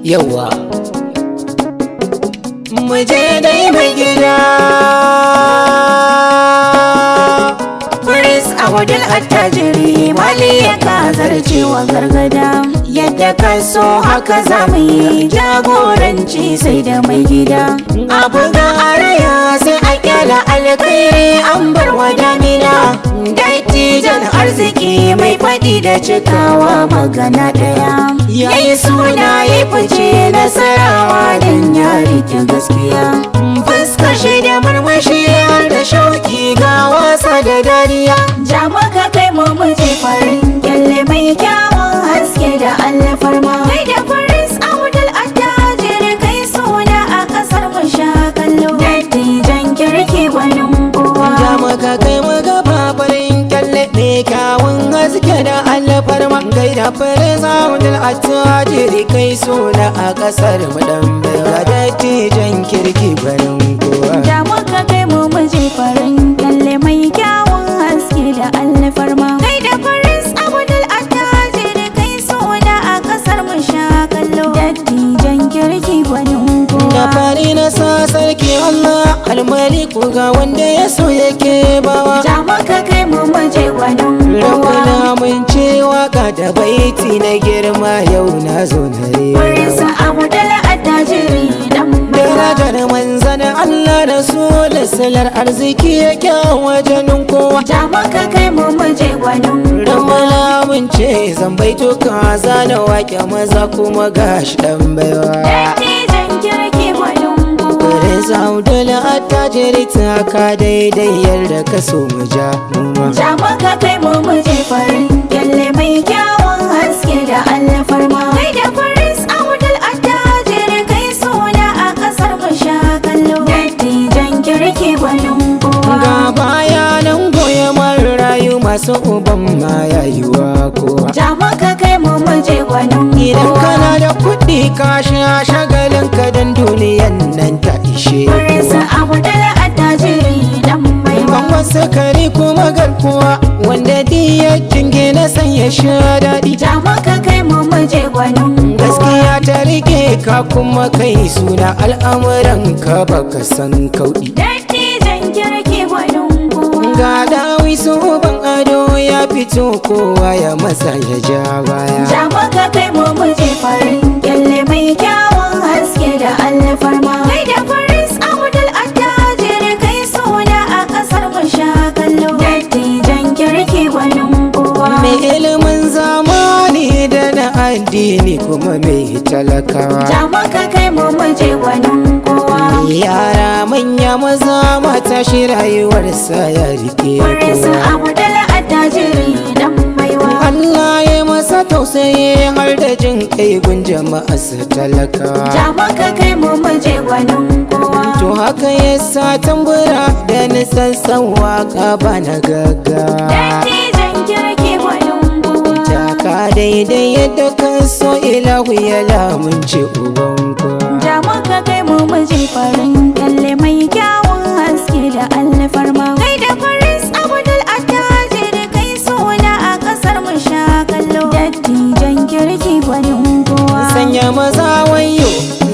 Yawa, mu je dai mai gida. Prince Abdul Attajiri Mali ya kazarcewa gargada. Yadda ka so haka za mu yi jagoranci sai da mai gida. Abu ga araya sai a kyala alkhairi an bar wa damina. Dattijan Arziki mai faɗi da cikawa magana ɗaya. Yayi suna ya fice nasarawa don ya rike gaskiya. Fuskar shi da murmushi har da shauki ga wasa da dariya. Ja maka kai mu muje farin kyalle mai kyawun haske da alfarma. Kai da Prince Abdul Attajiri kai suna a kasar mu sha kallo. Dattijan kirki gwanin kowa. Ja maka kai mu gaba farin kyalle mai kyawun haske da alfarma. Gaida farin Abdul Attajiri kai suna a kasar mu dan baiwa. Dattijan kirki gwanin kowa. Ja maka kai mu muje farin kyalle mai kyawun haske da alfarma. Kai da Prince Abdul Attajiri kai suna a kasar mu sha kallo. Dattijan kirki gwanin Da kowa. fari na sa sarki Allah almaliku ga wanda ya so yake bawa. Ja maka kai mu muje gwanin kowa. Rabbana mun ce waka da baiti na girma yau na zo na Prince rera. Abdul Attajiri dan baiwa. Darajar manzan Allah Rasul silar arziki yake wajen kowa. Ja maka kai mu muje gwanin kowa. Rabbana mun ce zan baito ka zana wake maza kuma gashi dan baiwa. Dattijan kirki gwanin kowa. Prince Abdul Attajiri ta ka daidai yadda ka so mu ja mu ma. Ja maka kai mu muje farin kyalle mai kyawun haske da alfarma. Kai da Prince Abdul Attajiri kai suna a kasar mu sha kallo. Dattijan kirki gwanin kowa. Ga bayanan goye rayu masu uban ma yayuwa kowa. Ja maka kai mu muje gwanin Idan kowa. kana da kuɗi ka sha shagalin ka dan duniyan nan ta ishe Prince kowa. Abdul Attajiri dan baiwa. Bangon sukari kuma garkuwa wanda diya jingina san ya sha daɗi. Ja maka kai mu muje gwanin kowa. Gaskiya ta rike ka kuma kai suna al'amuran ka baka san kauɗi. Dattijan kirki gwanin kowa. Ga dawi su uban ado ya fito kowa ya masa ya ja baya. Ja maka kai mu muje farin kyalle mai kyawun haske da alfarma. Kai da Prince Abdul Attajiri kai suna a kasar mu sha kallo. Dattijan kirki gwanin kowa. Mai ilimin zamani da na addini kuma mai talakawa. Ja maka kai mu muje gwanin kowa. Yara manya maza mata shi rayuwarsa ya rike Prince kowa. Abdul Attajiri dan baiwa. Allah ya masa tausayi har da jin kai gun jama'a su talakawa. Ja maka kai mu muje gwanin kowa. To haka ya sa tambura da nisan san waka ba na gaggawa. Dattijan kirki gwanin kowa. Taka daidai yadda ka so ilahu ya lamunce uban kowa. Ja maka kai mu muje farin kyalle mai kyawun haske da alfarma. Kai da Prince Abdul Attajiri kai suna a kasar mu sha kallo. Dattijan kirki gwanin kowa. Sanya maza wayo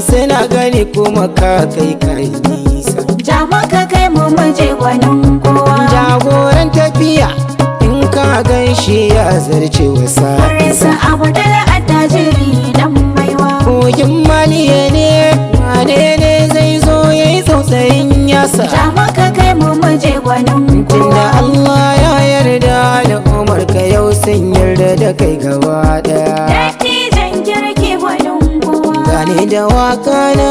suna gani kuma ka kai kai nisa. Ja maka kai mu muje gwanin kowa. Jagoran tafiya in ka gan shi ya zarce wasa. Prince Abdul Attajiri dan baiwa. Kogin maliya ne wane ne zai zo ya yi tsautsayin yasa. Ja maka kai mu muje gwanin Tunda kowa. Allah ya yarda da Umar ka yau sun yarda da kai gaba daya. Dattijan kirki gwanin kowa. Gane da waka na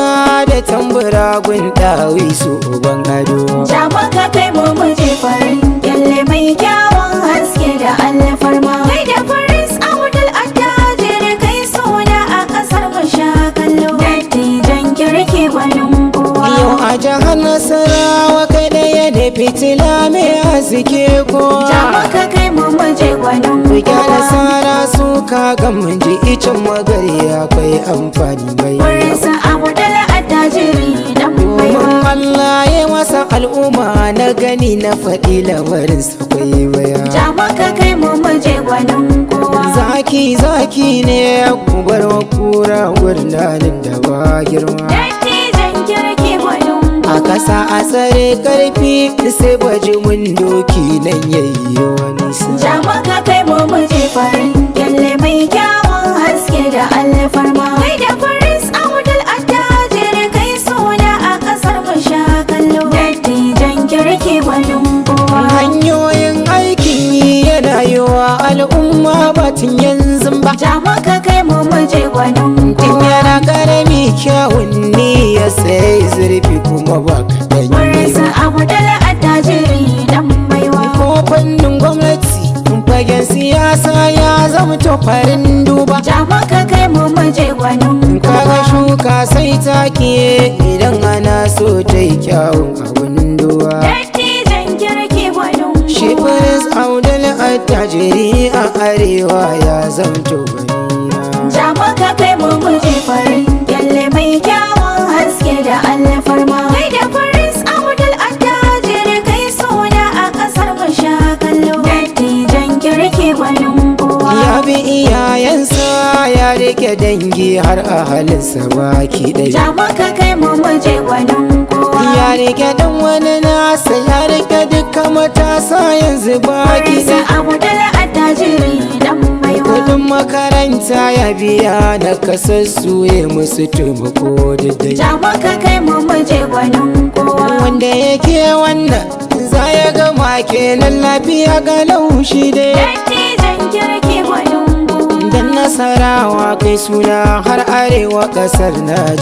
da tambura gun dawi su uban ado. Ja maka kai mu muje farin kyalle mai kyawun haske da alfarma. Kai da Prince Abdul Attajiri kai suna a kasar mu sha kallo. Dattijan kirki gwanin kowa. Yau a jihar Nasarawa kai ɗaya da fitila mai haske kowa. Ja maka kai mu muje gwanin Ku kowa. nasara su ka ga mun ji icen magari akwai amfani mai yawa. Prince Abdul Attajiri dan Domin baiwa. Allah ya masa al'umma na gani na faɗi lamarin sa kwaiwaya. Ja maka kai mu muje gwanin kowa. Zaki Zaki zaki ne, ku bar wa kura gurnanin da ba girma. Dattijan kirki gwanin A kasa a tsare karfi sai baji mun doki nan yayi wani sa. Jama ka kai mu muje farin kyalle mai kyawun haske da alfarma. Kai da farin Abdul attajiri kai suna a kasar mu sha kallo. Dattijan kirki gwanin kowa. Hanyoyin aikin yi yana yi wa al'umma batun yanzu ba. Jama ka kai mu muje gwanin Tun kowa. yana karami kyawun niyya sai zurfi kuma ba kaɗan yi Farin ba. Abdul attajiri dan baiwa. Ko fannin gwamnati fagen siyasa ya zamto farin duba. Jama ka kai mu muje gwanin Kaga kowa. shuka sai take idan ana so ta yi kyawun abun duba. Dattijan kirki gwanin Shi kowa. Prince Abdul attajiri a arewa ya zamto ganina. Jama ka kai mu muje farin kyalle mai kyawun haske da alfarma. Kai da farin Abdul attajiri kai suna a kasar mu sha kallo. Dattijan kirki gwanin kowa. Ya bi iyayensa ya rike dangi har a halinsa baki ɗaya. Jama ka kai mu muje gwanin kowa. Ya rike dan wani nasa ya rike duka matasa yanzu baki Farin ɗaya. Abdul attajiri dan baiwa. Kudin makaranta ya biya na kasassu ya musu taimako da dai. Jama ka kai mu muje gwanin kowa. Wanda yake wannan za ya gama kenan lafiya ga laushi dai. Dattijan kirki gwanin kowa. Dan nasarawa kai suna har arewa kasar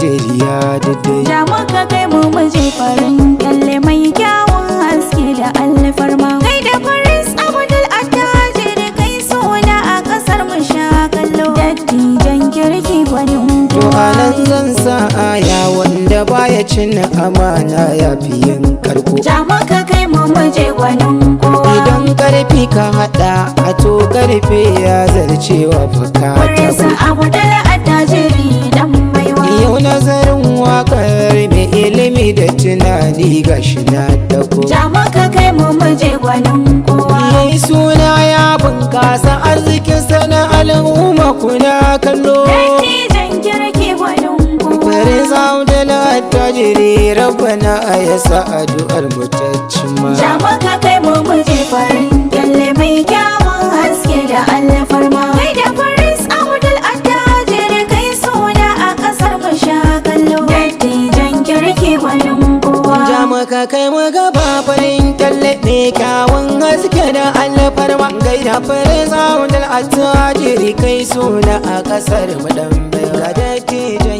Najeriya da dai. Jama ka kai mu muje farin kyalle mai kyawun haske da alfarma. Kai da farin Abdul attajiri kai suna a kasar mu sha kallo. Dattijan kirki gwanin To kowa. a nan zan sa aya wanda baya cin amana ya fi yin karko. Jama ka kai mu muje gwanin kowa. Idan karfi ka hada a to karfe ya zarcewa Farin bukata. Abdul attajiri dan baiwa. Yau nazarin wakar mai ilimi da tunani gashi na dako. Jama ka kai mu muje gwanin kowa. Yayi suna ya bunkasa arzikin sana al'umma kuna kallo. Dattijan kirki gwanin kowa. Farin Abdul attajiri rabbana ya sa addu'ar mu ta cimma. Jama ka kai mu muje farin kyalle mai kyawun haske da alfarma. Kai da farin Abdul attajiri kai suna a kasar mu sha kallo. Dattijan kirki gwanin kowa. Jama ka kai mu gaba farin kyalle mai kyawun haske da alfarma. Gaida farin Abdul attajiri kai suna a kasar mu dan baiwa. Ga dattijan